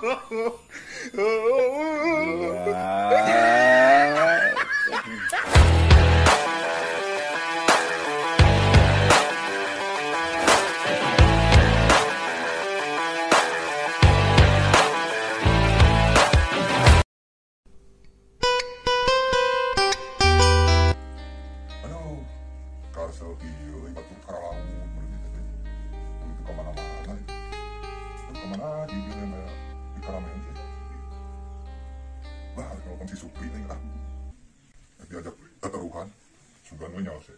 Aduh, kasel kieu batur karaung begitu kemana-mana. Kemana di di karamen sih. Bah, kalau si Supri nih ah. Diajak tataruhan, sugan we nyaos sih.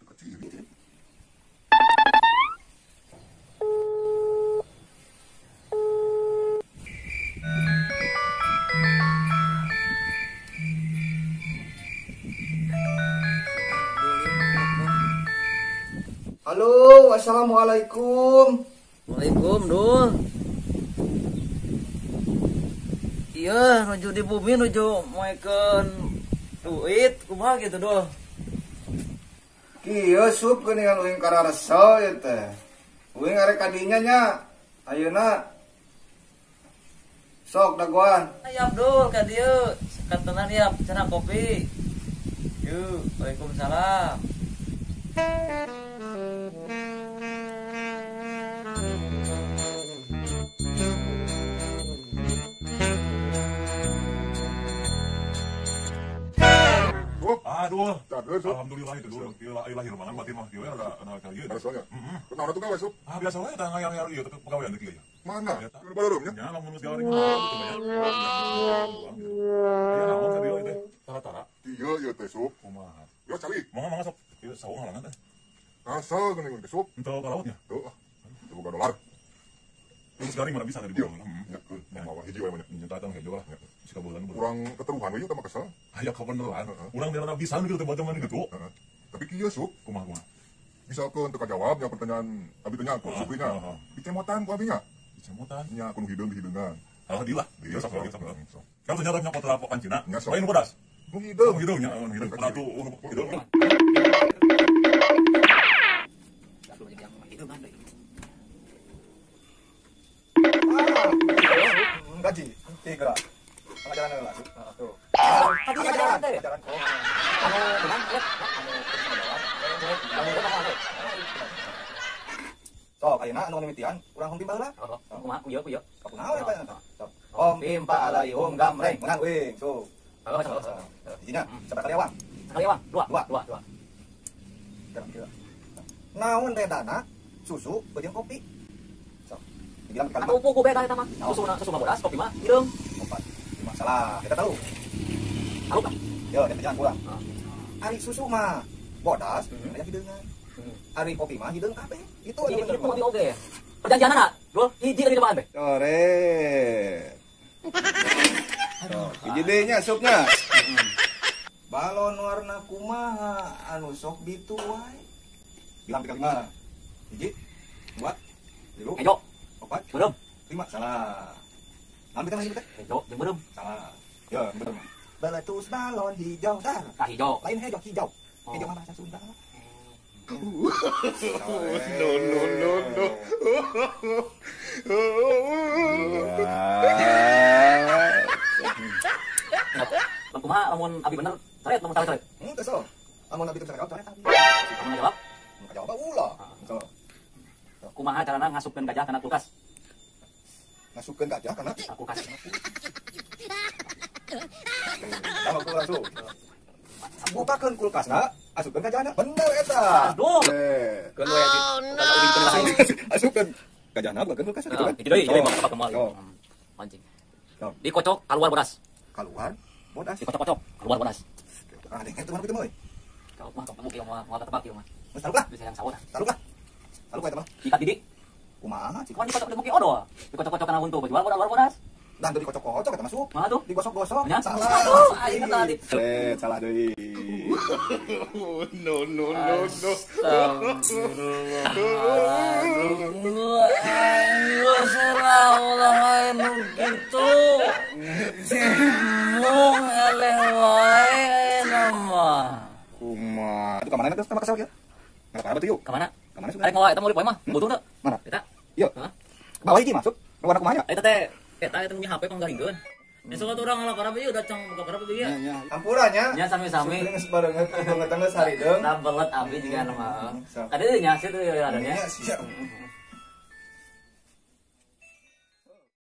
Kecil gitu. Halo, assalamualaikum. Waalaikum, Dul. Iya, nuju di bumi nuju moekeun duit kumaha gitu, Dul. Kieu sup geuningan uing kararesa ieu teh. Uing arek kadinya nya. Ayeuna sok dagoan. Siap, Dul, ka dieu. Sakantenan ieu cenah kopi. Yuk, waalaikumsalam. Aduh, alhamdulillah itu dulu. Lahir mana batin mah kieu ada anak kali ieu. Biasanya. Kunaon atuh gawe, Sup? Ah, biasa we tah ngayar-ngayar ieu tetep pagawean teh kieu ya. Mana? Kudu barurum nya. Nya lamun geus gawe di mana gitu banyak. Iya naon ka dieu teh? Tara-tara. Ieu ieu teh, Sup. Kumaha? Yo cari. Mangga mangga sok. Ieu saung halangan teh. Asa geuning teh, Sup. Henteu ka lautnya. Tuh. Teu boga dolar. Geus garing mana bisa tadi dibawa. Heeh. Mawa hiji we mah nya tatang hejo lah. Kurang keteruhan we mah kesel. Aya kabeneran. Urang teh rada bisa gitu teh baca mana gitu. Tapi kieu Sup, kumaha kumaha. Bisa keun teu kajawab nya pertanyaan abi teh nya ku Supri nya. Dicemotan ku abi nya. Dicemotan nya ku nu hideung dihideungan. Alah dilah. Dieu sok sok sok. Kalau ternyata nya kotor apa pancina, lain nu bodas. Nu hideung, hideung nya, nu hideung. Atuh nu hideung. Gaji tiga. Pengajaran heula. Tuh. Pengajaran. Pengajaran. Sok ayeuna anu mimitian urang hong pimpa heula. Kumaha kuyo kuyo. Kunaon eta? Sok. Om pimpa alaihum gamreng menang uing. Sok. Hijina sabaraha kali awang? Sekali awang, dua, dua, dua, dua. Naon redana susu jeung kopi. Sok. Dibilang kali. Atuh puku beda eta mah. Susu susu mah bodas, kopi mah hideung. 4, 5 salah. Kita tahu. Tahu kan? Yo, eta jangan kurang. Ari susu mah bodas, aya hideungan. Ari kopi mah hideung kabeh. Itu anu bener. Itu oge. Perjanjianna, Dul, hiji tadi depan be. Sore. Aduh, hiji deui nya supnya. Balon warna kumaha anu sok dituai? Bilang tiga lima. 1, 2, 3, hejo, 4, beureum, 5. Salah. Ambil lagi teh. Hejo jeung beureum. Salah. Ya, beureum. Beletus balon hijau dah. Tah hijau. Lain hejo hijau. Hijau mah bahasa Sunda. No no no no. Lamun kumaha lamun abi bener, coret lamun salah coret. Henteu so. Lamun abi teu bisa jawab coret abi. Lamun jawab? Mun jawab ulah. So. Kumaha carana ngasupkeun gajah kana kulkas? Ngasupkeun gajah kana kulkas. Sama ku langsung. Bukakeun kulkasna, asupkeun gajahna. Bener eta. Aduh. Keun we asupkeun gajahna bukakeun kulkas gitu kan. Hiji deui, hiji mah kembali. Mancing. Dikocok keluar bodas. Keluar bodas. Dikocok-kocok keluar bodas. Ah, deh, itu mah kitu mah. Kau mah tong kieu mah moal ketebak kieu mah. Geus taluk lah. Bisa yang sawah. Taluk lah. Taluk eta mah. Ikat didik. Kumaha cik? Kumaha dikocok di odol. Dikocok-kocok kana huntu, jual bodas, bodas. Dan tuh dikocok-kocok eta masuk. Mana tuh? Digosok-gosok. Salah. Salah. Aing tadi. Salah deui. No no no no. Astagfirullah. Gitu. Mung eleh wae nama. Kumaha? Itu ka mana teh sama kesel kieu? Ngapa batu yuk? Ka mana? Ka mana sudah? Arek ngawa eta mau dipoe mah. Butuh teu? Mana? Eta. Yuk. Hah? Bawa hiji masuk. Warna kumaha nya? Eta teh eta eta punya HP panggaringkeun. Besok atuh urang ngalah parab ieu datang buka parab ieu. Nya nya. Ampura nya. Nya sami-sami. Geus barengan banget geus harideung. Nah belet abi juga nama. Sok. Kadieu nya sih tuh ya adanya. Nya siap.